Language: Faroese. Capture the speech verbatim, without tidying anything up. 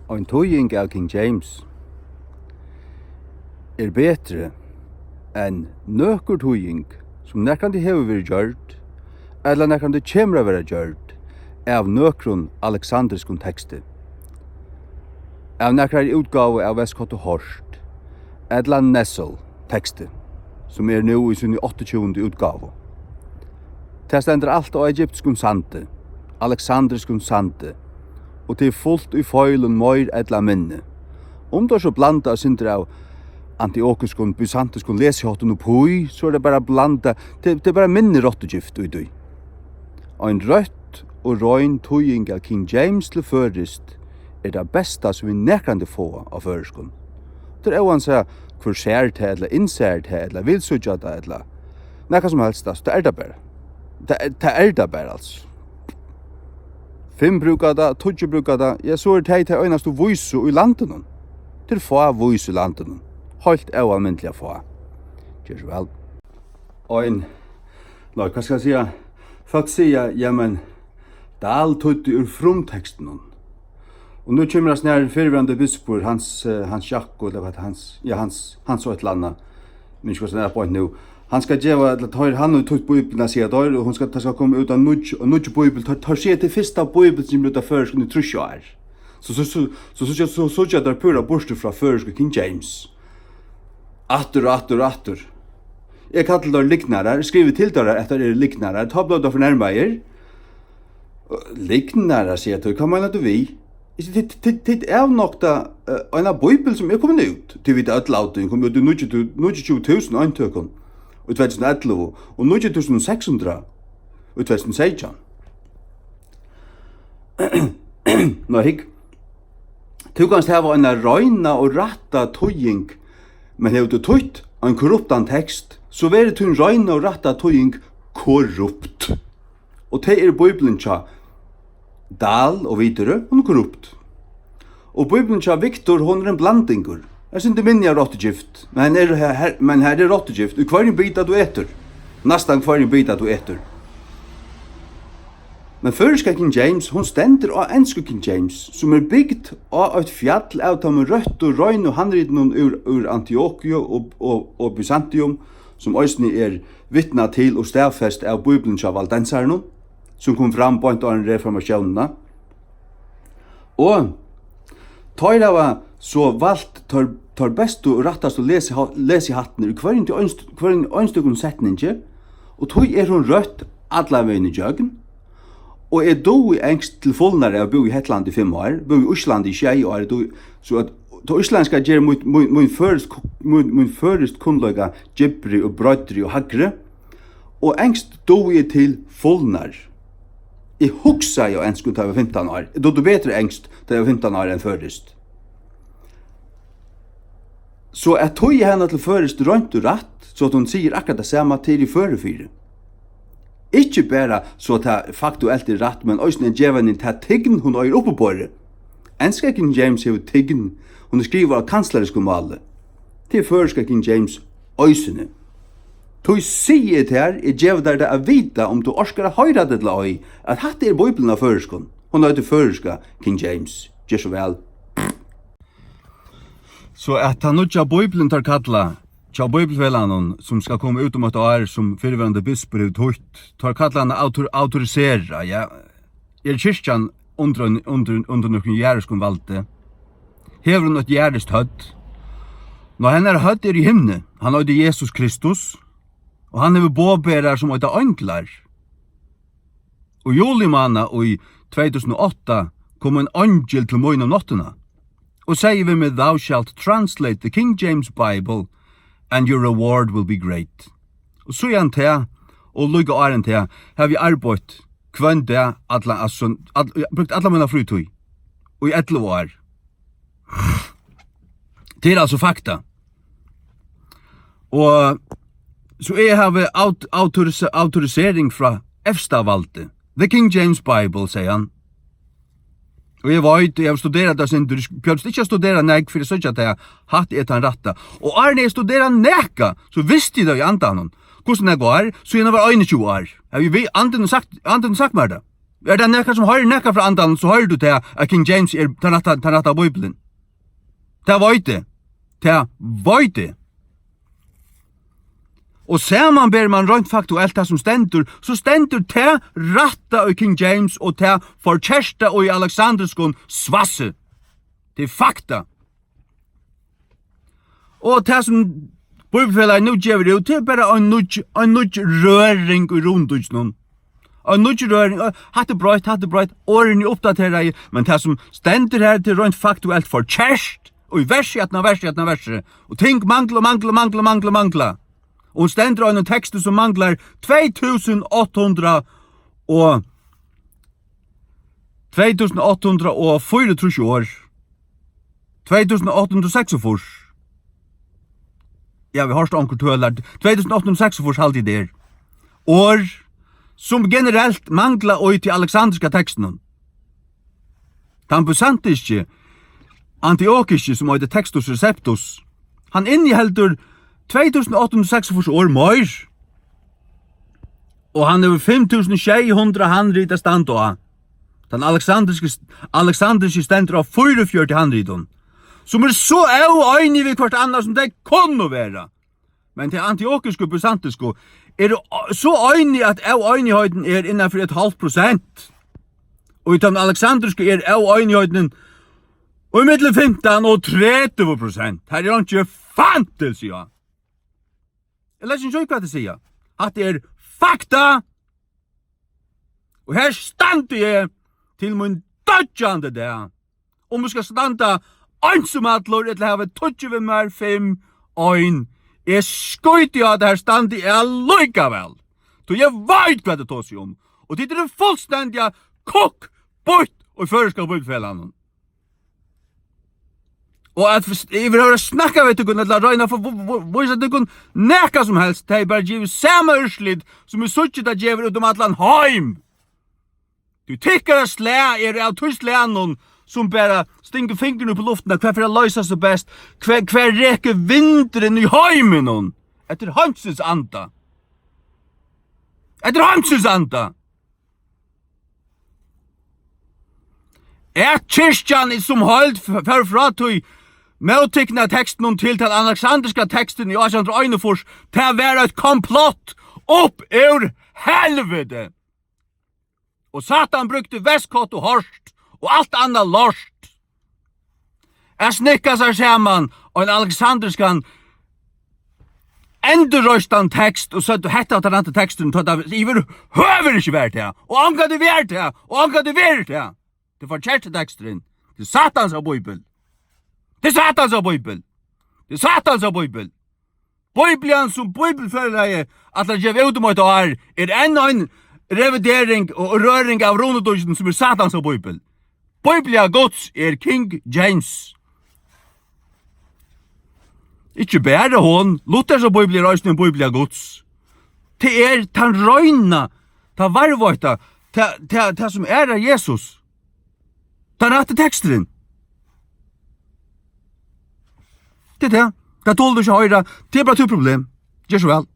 Ein týðing av King James er betri enn nøkur týðing, sum nakrantíð hevur verið gjørd, ella nakrantíð kemur at verða gjørd, av nøkrum aleksandriskum teksti, av nakrari útgávu av Westcott og Hort, ella Nessel teksti, sum er nú í síni áttaogtjúgundu útgávu. Tað stendur alt á egyptskum sandi, aleksandriskum sandi, og tað er fult í feilum meir ella minni. Um teir so blanda eitt sindur av antiokiskum, bysantinskum lesiháttum uppí, so er tað bara blanda, tað, tað er bara minni rottugift í tí. Ein røtt og rein týðing av King James til føroyskt er tað besta, sum vit nakrantíð fáa á føroyskum. Tað er óansæð, hvør sær tað, ella innsær tað, ella vil síggja tað, ella nakað sum helst, altso, tað er tað bara. Tað er, tað er tað bara, altso. Fimm brúka tað, tíggju brúka tað, ja, so eru tey tey einastu vísu í landinum. Tað eru fá vís í landinum. Heilt óalmindiliga fá. Ger so væl. Ein, nei, hvat skal eg siga? Fólk siga, jamen, Dahl týddi úr frumtekstinum. Og nú kemur hann, nær fyrrverandi bispur, Hans, eh, Hans Jakko, ella hvat, Hans, ja, Hans, Hans og eitt ella annað. Men ikki, hvussu hann er beint nú. Hann skal geva, ella teir, hann hevur týtt Bíbliuna, siga teir, og hon skal, tað skal koma út ein nýggj, ein nýggj Bíbel. Teir, teir siga, tað er fyrsta Bíbel, sum kemur út á føroyskum í trýss ár. So, so, so, so, so, so, so, so, so, teir púra burtur frá føroysku King James. Aftur og aftur og aftur. Eg kalli teir lygnarar, skrivi til teirra, at teir eru lygnarar, tá blíva teir fornærmaðir. Lygnarar, siga teir, hvat meinar tú við? Eg sigi, tit, tit, tit avnokta, eh, eina bíbel, sum er komin út. Tit vita øll, at hon kom út í níggju, níggjuogtjúgu túsund eintøkum í tvey túsund og ellivu og níggju túsund og seks hundrað í tvey túsund og seytjan. Nú, hygg. Tú kanst hava eina reina og rætta týðing, men hevur tú týtt ein korruptan tekst, so verður tín reina og rætta týðing korrupt. Og tað er Bíblian hjá Dahl og Widerøe, hon er korrupt. Og Bíblian hjá Victor, hon er ein blandingur. Eitt sindur minni av rottugift, men her, her, her, men her er rottugift í hvørjum bita, tú etur. Næstan hvørjum bita, tú etur. Men føroyska King James, hon stendur á ensku King James, sum er bygd á eitt fjall av teimum røttu, reinu handritunum úr, úr Antiokiu og, og, og Byzantium, sum eisini er vitnað til og staðfest av Bíbliuni hjá valdensarunum, sum kom fram beint áðrenn reformatiónina. Og teir hava so valt teir, teir bestu og rættastu lesiha-, lesihættirnar í hvørjum tí einst-, hvørjum einstøkum setningi, og tí er hon røtt allan vegin ígjøgn. Og eg dugi enskt til fulnar, eg havi búð í Hetlandi í fimm ár, búð í Íslandi í sjey ár, eg dugi, so at tað íslendska ger mítt, mín, mín føroysk, mín, mín føroyskt kunnleika djúpri og breidri og hægri. Og enskt dugi eg til fulnar. Eg hugsaði á enskum, tá eg var fimtan ár. Eg dugdi betri enskt, tá eg var fimtan ár, enn føroyskt. So at týða hana til føroyskt reint og rætt, so at hon sigur akkurát tað sama, tað eri eg førur fyri. Ikki bara so at tað faktuelt er rætt, men eisini at geva henni tað tign, hon eigur uppiborið. Enska King James hevur tign, hon er skrivað á kanslariskum máli. Tað er føroyska King James eisini. Tí sigi eg tær, eg gevi tær tað at vita, um tú orkar at hoyra tað ella ei, at hatta er Bíblian á føroyskum. Hon eitur føroyska King James. Ger so væl. So at tann nýggja Bíblian, teir kalla, hjá Bíbliufelagnum, sum skal koma út um eitt ár, sum fyrrverandi bispur hevur týtt, teir kalla hana autor-, autorisera, ja. Er kirkjan undir ein, undir, undir nøkrum jarðarskum valdi? Hevur hon eitt jarðarskt høvd? Nei, hennara høvd er í himni. Hann eitur Jesus Kristus, og hann hevur boðberarar, sum eita einglar. Og juli mánað í tvey túsund og átta kom ein eingil til mín um náttina og segði við meg: "Thou shalt translate the King James Bible and your reward will be great." Og síðan tað, og líka áðrenn tað, havi eg arbeitt hvønn dag, alla, altso, all, brúkt alla mína frítíð í ellivu ár. Tað er altso fakta. Og so eg havi aut-, autoris-, autorisering frá evsta valdi. "The King James Bible," segði hann. Og eg veit, eg havi studerað tað sindur, eg behøvdi ikki at studera nógv fyri at síggja tað, hatta er tann rætta. Og áðrenn eg studeraði nakað, so visti eg tað í andanum. Hvussu nógv ár? Síðan eg var einogtjúgu ár. Havi eg vi-, andin sagt, andin sagt mær tað. Er tað nakar, sum hoyrir nakað frá Andanum, so hoyrir tú tað, at King James er tann rætta, tann rætta Bíblian. Tað veit eg. Tað veit eg. Og samanber mann reint faktuelt tað, sum stendur, so stendur tað rætta í King James og tað forkerta í Aleksandriskum svassi. Tað er fakta. Og tað, sum Bíbliufelagið nú gevur út, tað er bara ein nýggj, ein nýggj røring í rundíkinum. Ein nýggj røring. Hatta er broytt, hatta er broytt. Orðini uppdateraði, men tað, sum stendur her, tað er reint faktuelt forkert. Og í versi, eftir versi, eftir versi. Og ting mangla, mangla, mangla, mangla, mangla. Og hon stendur á einum teksti, sum manglar tvey túsund átta hundrað og, tvey túsund átta hundrað og fýraogtrýss orð. Tvey túsund átta hundrað og seksogfýrs. Ja, vit hoyrdu onkur tøl har. Tvey túsund átta hundrað og seksogfýrs haldi eg tað er. Orð, sum generelt mangla í tí aleksandriska tekstinum. Tann bysantinski, antiokiski, sum eitur Textus Receptus, hann inniheldur tvey túsund átta hundrað og seksogfýrs orð meir, og hann hevur fimm túsund sjey hundrað handrit at standa á. Tann aleksandriski, aleksandriski stendur á fýraogfjøruti handritum, sum eru so óeinig við hvørt annað, sum tey kunnu vera. Men tey antiokisku, bysantinsku eru o-, so einig, at óeinigheiten er innan fyri eitt hálvt prosent. Og í teimum aleksandrisku er óeinigheiten í millum fimtan og tretivu prosent. Her er einki fantilsi, ja. Eg lesi ikki, hvat tey siga. Hatta er fakta. Og her standi eg til mín doyggjandi dag. Um eg skal standa einsamallur ella hava tíggju við mær, fimm, ein, eg skíti á, at her standi eg allíkavæl. Tí eg veit, hvat eg tosi um. Og tit eru fullstendiga kukk býtt í føroyska bíbliufelagnum. Og at fyrst, eg vil hava snakka við tykkum, ella royna at fáa, vo-, vo-, vísa tykkum nakað sum helst, tað er bara givið sama úrslit, sum eg síggi, tað gevur út um allan heim. Tí tykkara slag er av tí slagnum, sum bara stingur fingurin upp í luftina, hvat fer at loysa seg best, hvar, hvar rekur vindurin í heiminum? Eftir heimsins anda. Eftir heimsins anda. At kirkjan í sum heild f-, fór frá tí móttikna tekstinum til tann aleksandriska tekstin í átjan hundrað og einogfýrs, tað var eitt komplott upp úr helviti. Og Satan brúkti vestkott og hort og alt annað lort at snikka sær saman ein aleksandriskan endurreistan tekst og søgdu, hetta var tann rætti teksturin, tá tað yvirhøvur ikki var tað, og ongantíð var tað, og ongantíð verður tað. Tað er forkerti teksturin. Tað er Satans av Bíbel. Tað er Satans av Bíbel. Tað er Satans av Bíbel. Bíblian, sum Bíbliufelagið ætlar at geva út um eitt ár, er enn ein revidering og røring av rundíkinum, sum er Satans av Bíbel. Bíblia Guds er King James. Ikki bara hon, Luthers Bíblia er eisini ein Bíblia Guds. Tað er tann reina, tað varðveitta, tað, tað, tað sum ærar Jesus. Tann rætti teksturin. Tað er tað. Tað tolir tú ikki at hoyra. Tað er bara títt problem. Ger so væl.